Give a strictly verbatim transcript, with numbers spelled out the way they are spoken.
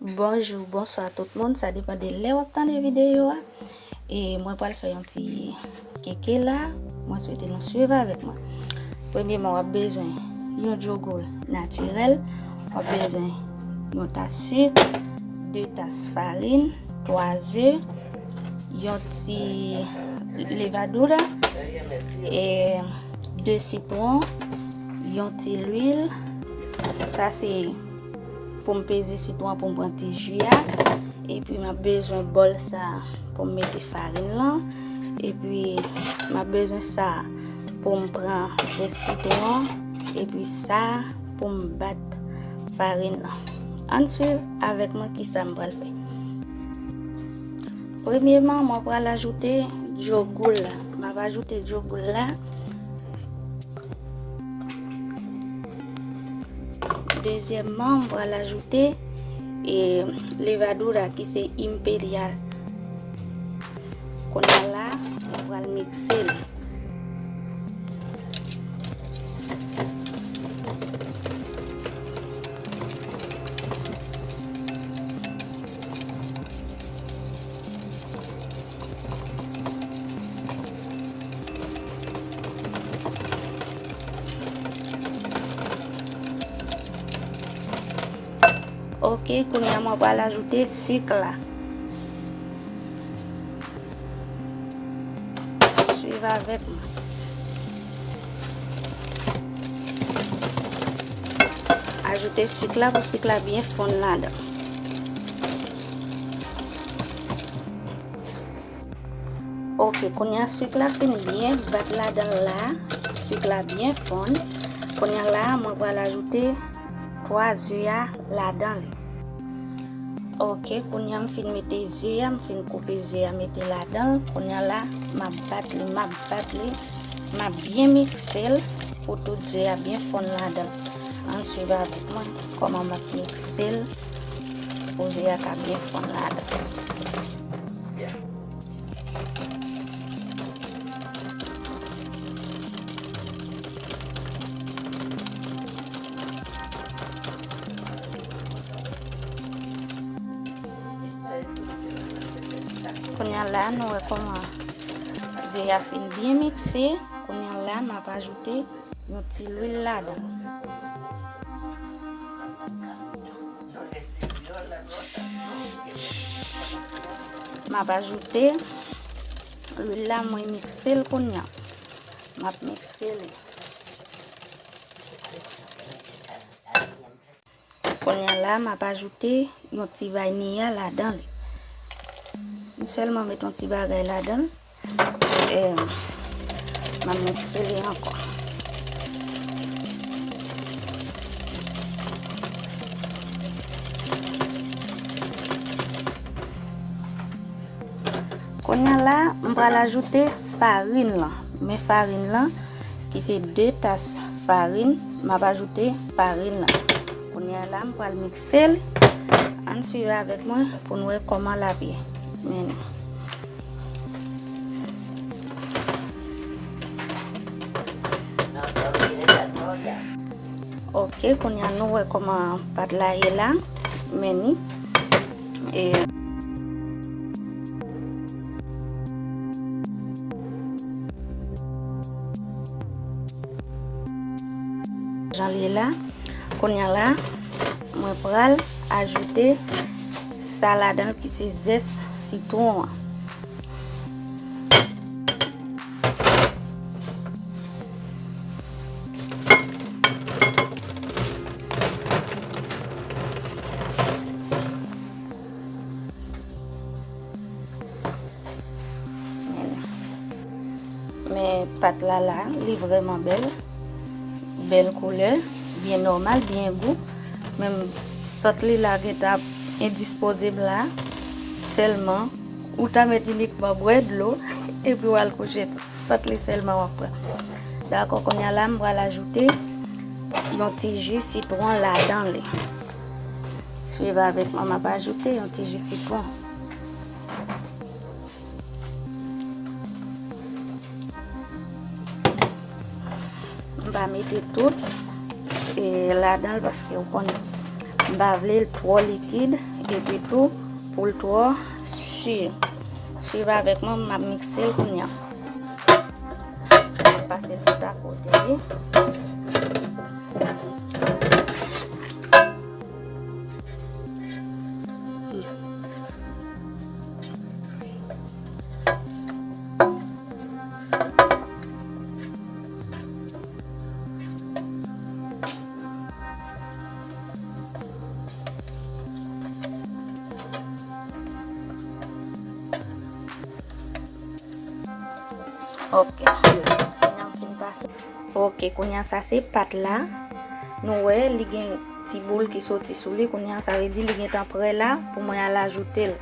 Bonjou, bonswa tout moun, sa depann de lè w ap tande videyo a. E mwen pral fè yon ti keke la, mwen swete nou swiv avèk mwen. Premyeman, w ap bezwen yon djogoul natirèl, w ap bezwen yon tas sik, de tas farin, twa ze, yon ti levadura, e de sitwon, yon ti lwil. Sa se pou m peze sitwon pou m pran ti ji a. Epi m ap bezwen bòl sa pou m mete farin lan. Epi m ap bezwen sa pou m pran zès sitwon. Epi sa pou m bat farin lan. Ann swiv avèk mwen kisa m pral fè. Premyeman, mwen pral ajoute djogoul la. M ap ajoute djogoul la. Dezyèmman, m pral ajoute e levadura ki se imperial. Kounye a la, mwen pral mikse l. Ok, kounye a mwen pral ajoute sik la. Swiv avèk mwen. Ajoute sik la pou sik la byen fonn ladan. Ok, kounye a sik la fin byen bat ladan la, sik la byen fonn. Kounye a la, mwen pral ajoute twa ze a ladan li. Ok, kounye a m fin mete ze a, m fin koupe ze a mete ladan. Kounye a la, m ap bat li, m ap bat li, m ap byen mikse l pou tout ze a byen fonn ladan. Ann swiv avèk mwen kòman m ap mikse l pou ze a ka byen fonn ladan. Kounye a la, nou wè kòman ze a fin byen mikse. Kounye a la, m ap ajoute yon ti lwil ladan. M ap ajoute lwil la, mwen mikse l kounye a. M ap mikse li. Kounye a la, m ap ajoute yon ti vaniya ladan li. M sèlman met yon ti bagay ladan l. E, m ap mikse li ankò. Kounye a la, m pral ajoute farin lan. Men farin lan, ki se de tas farin, m ap ajoute farin lan. Kounye a la, m pral mikse l. Ann swiv avèk mwen pou n wè kòman l ap ye. Men. Ok, kounye a nou wè kòman pat la ye la. Men ni. E jan l ye la. Kounye a la, mwen pral ajoute sa ladan l ki se zès sitwon an. Men, men pat la la, li vrèman bèl. Bèl koulè, byen nòmal, byen gou. Menm sant li la gentan ap endispozib la. Sèlman, ou ta mèt inikman bwè dlo, epi w al kouche tou. Sant li sèlman w ap pran. Dakò, kounye a la, m pral ajoute yon ti ji sitwon ladan li. Swiv avèk mwen, m ap ajoute yon ti ji sitwon. M pa mete tout, e, ladan l paske ou konnen m pa vle l twò likid. Epi tou, pou l twò si. Swiv avèk mwen, m ap mikse l kounye a. M ap pase l tout akote, wi. Ok. Kounye a m fin pase. Ok, kounye a sa se pat la. Nou wè, li gen ti boul ki soti sou li. Kounye a sa vle di li gentan prè la pou mwen al ajoute l.